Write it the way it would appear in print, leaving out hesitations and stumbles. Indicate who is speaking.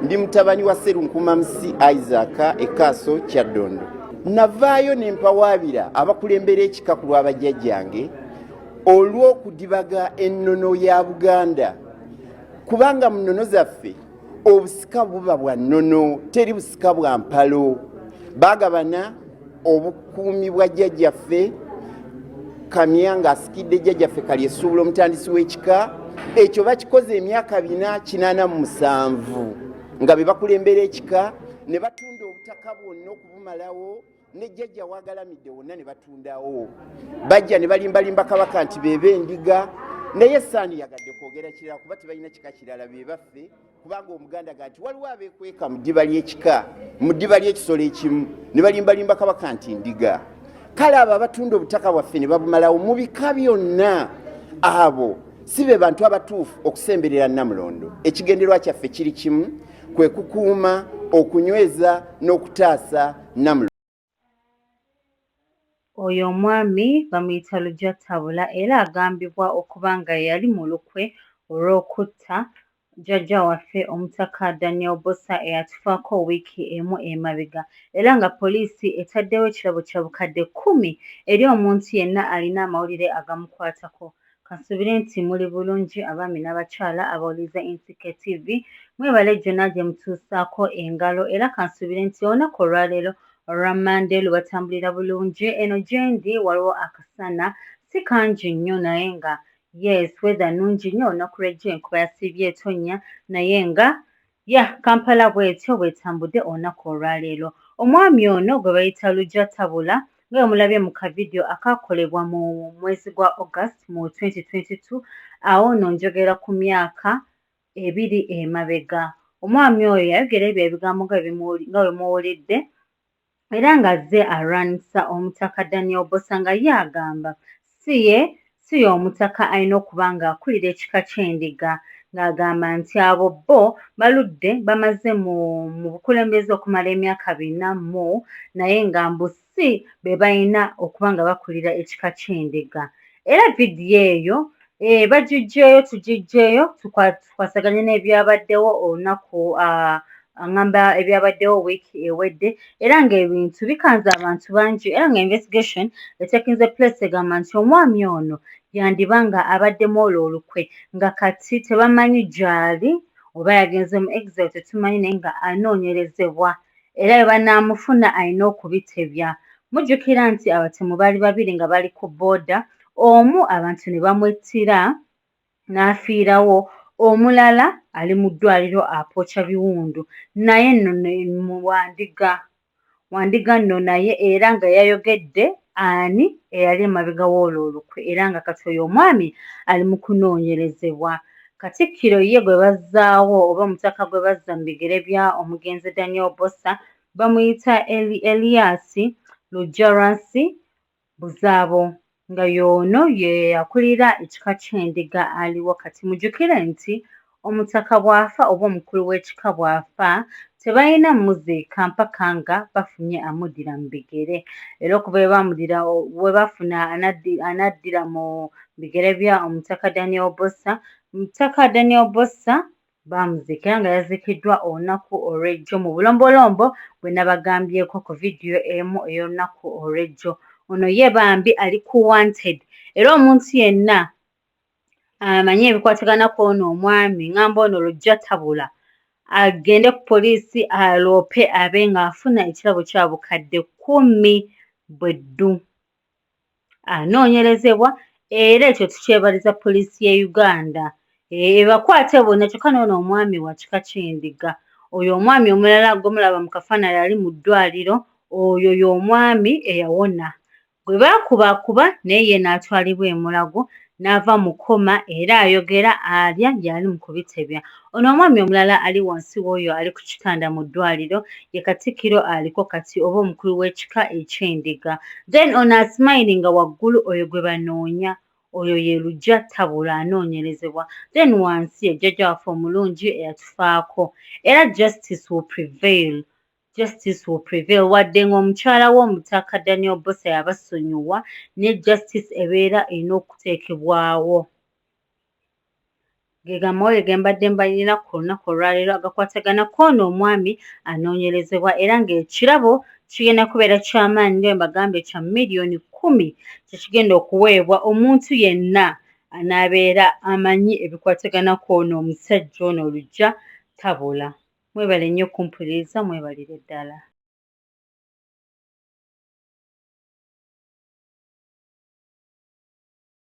Speaker 1: Ndi mutabani wa Sserunkuuma-Musi Isaac e Kaaso, Kyaddondo. Navaayo ne mpawaabira abakulembera ekika ku lw'abajjajjange olw'okudibaga ennono ya Buganda, kubanga mu nnono zaffe obusika buba bwa nnono, teri busika bwa mpalo. Baagabana obukuumi bwa jjajjaffe Kamya ng'asikidde jjajjaffe Kalyessuubula, omutandisi w'ekika ekyo. Bakikoze emyaka 487 nga be bakulembera ekika, ne batunda obutaka bwonna okubumalawo, ne jjajja wagalamidde wonna ne batundawo. Bajja ne balimbalimba Kabaka nti bebe endiga, naye saani yagadde kwogera kirala kuba tebalina kika kirala, be baffe. Kubanga Omuganda ga nti waliwo abeekweka mu ddiba ly'ekika, mu ddiba ly'ekisolo ekimu, ne balimbalimba Kabaka nti ndiga. Kale abo abatunda obutaka bwaffe ne babumalawo mu bika byonna, abo si be bantu abatuufu okusemberera Namulondo. Ekigendererwa kyaffe kiri kimu, kwe kukuuma, okunyweza n'okutaasa Namulondo.
Speaker 2: Oyo omwami bamuyita Lujja Tabula era agambibwa okuba nga yali mu lukwe olw'okutta jjajja waffe Omutaka Daniel Bbosa eyatufaako wiiki emu emabega, era nga poliisi etaddewo ekirabo kya 10,000 eri omuntu yenna alina amawulire agamukwatako. Kansuubire nti muli bulungi, abaami n'abakyala abawuliriza NTK TV. Mwebale gyonna gye mutuusaako engalo, era kansuubire nti olunaku olwaleero olwa Mmande lubatambulira bulungi. Eno gye ndi waliwo akasana, si kangi nnyo, naye nga yes, weather nnungi nnyo. Olunaku lw'ejjo enkuba yasiibye etonnya, naye nga ya Kampala bw'etyo bw'etambudde olunaku olwaleero. Omwami ono gwe bayita Lujja Tabula, nga bwe mulabye mu kavidiyo akaakolebwa mu mwezi gwa August mu 2022, awo nno njogera ku myaka 2 emabega. Omwami oyo yayogera ebyo ebigambo nga bwe muwulidde, era ng'azze alwanyisa Omutaka Daniel Bbosa, nga ye agamba si ye si ye omutaka alina okuba ng'akulira ekika ky'endiga, ng'agamba nti abo bo baludde bamaze mu bukulembeze okumala emyaka 40, naye nga mbu si be balina okuba nga bakulira ekika ky'endiga. Era vidiyo eyo bagiggyeeyo, tugiggyeeyo tukwasaganye n'ebyabaddewo olunaku, ŋŋamba ebyabaddewo wiiki ewedde, era ng'ebintu bikanze abantu bangi, era nga investigation etakinze place egamba nti omwami ono yandiba nga abaddemu olwo olukwe, nga kati tebamanyi gy'ali oba yagenze mu exile, tetumanyi, naye nga anoonyerezebwa, era bwe banaamufuna alina okubitebya. Mujjukira nti abatemu baali babiri nga bali ku booda, omu abantu ne bamwettira n'afiirawo, omulala ali mu ddwaliro apooca biwundu, naye nno wandiga wandiga nno, naye era nga yayogedde ani eyali emabega w'olwo olukwe, era nga kati oyo omwami ali mu kunoonyerezebwa. Katikkiro ye gwe bazzaawo, oba omutaka gwe bazza mu bigere bya omugenzi Daniel Bbosa, bamuyita Elias Lujjaransi Buzaabo, nga y'ono ye yakulira ekika ky'endiga aliwo kati. Mujjukire nti omutaka bw'afa oba omukulu w'ekika bw'afa, tebalina mmuziika mpaka nga bafunye amuddira mu bigere. Era okuva bwe bamuddira, bwe bafuna anaddira mu bigere bya Omutaka Daniel Bbosa, Omutaka Daniel Bbosa baamuziika, era nga yaziikiddwa olunaku olw'ejjo mu bulombolombo bwe nabagambyeko ku vidiyo emu ey'olunaku olw'ejjo. Ono ye bambi ali ku wanted, era omuntu yenna amanyi ebikwatagana ku ono omwami, ŋŋamba ono Lujja Tabula, agende ku poliisi aloope abe ng'afuna ekirabo kya 10,000 bwe ddu. Anoonyerezebwa, era ekyo tukyebaliza poliisi ye Uganda ebakwate bonna. Kyokka n'ono omwami wa kika ky'endiga. Oyo omwami omulala gwemulaba mu kafaananyi ali mu ddwaliro, oyo y'omwami eyawona gwe baakubaakuba, naye ye n'atwalibwa e Mulago n'ava mu coma, era ayogera, alya, y'ali mu kubitebya. Ono omwami omulala ali wansi w'oyo ali ku kitanda mu ddwaliro ye Katikkiro aliko kati, oba omukulu w'ekika eky'endiga. Then ono asmilinga waggulu, oyo gwe banoonya, oyo ye Lujja Tabula, anoonyerezebwa. Then wansi ye jjajja waffe omulungi eyatufaako. Era justice will prevail, justice will prevail. Wadde ng'omukyala w'Omutaka Daniel Bbosa yabasonyiwa, ne justice ebeera erina okuteekebwawo. Ge amawulire ge mbadde mbalina ku lunaku olwaleero agakwatagana ku ono omwami anoonyerezebwa era ng'ekirabo kigenda kubeera ky'amaanyi nga bwe mbagambye kya 100,000,000 kye kigenda okuweebwa omuntu yenna anaabeera amanyi ebikwatagana ku ono omusajja ono Luggya Tabula. Mwebale nnyo okumpuliriza mwebalire ddala.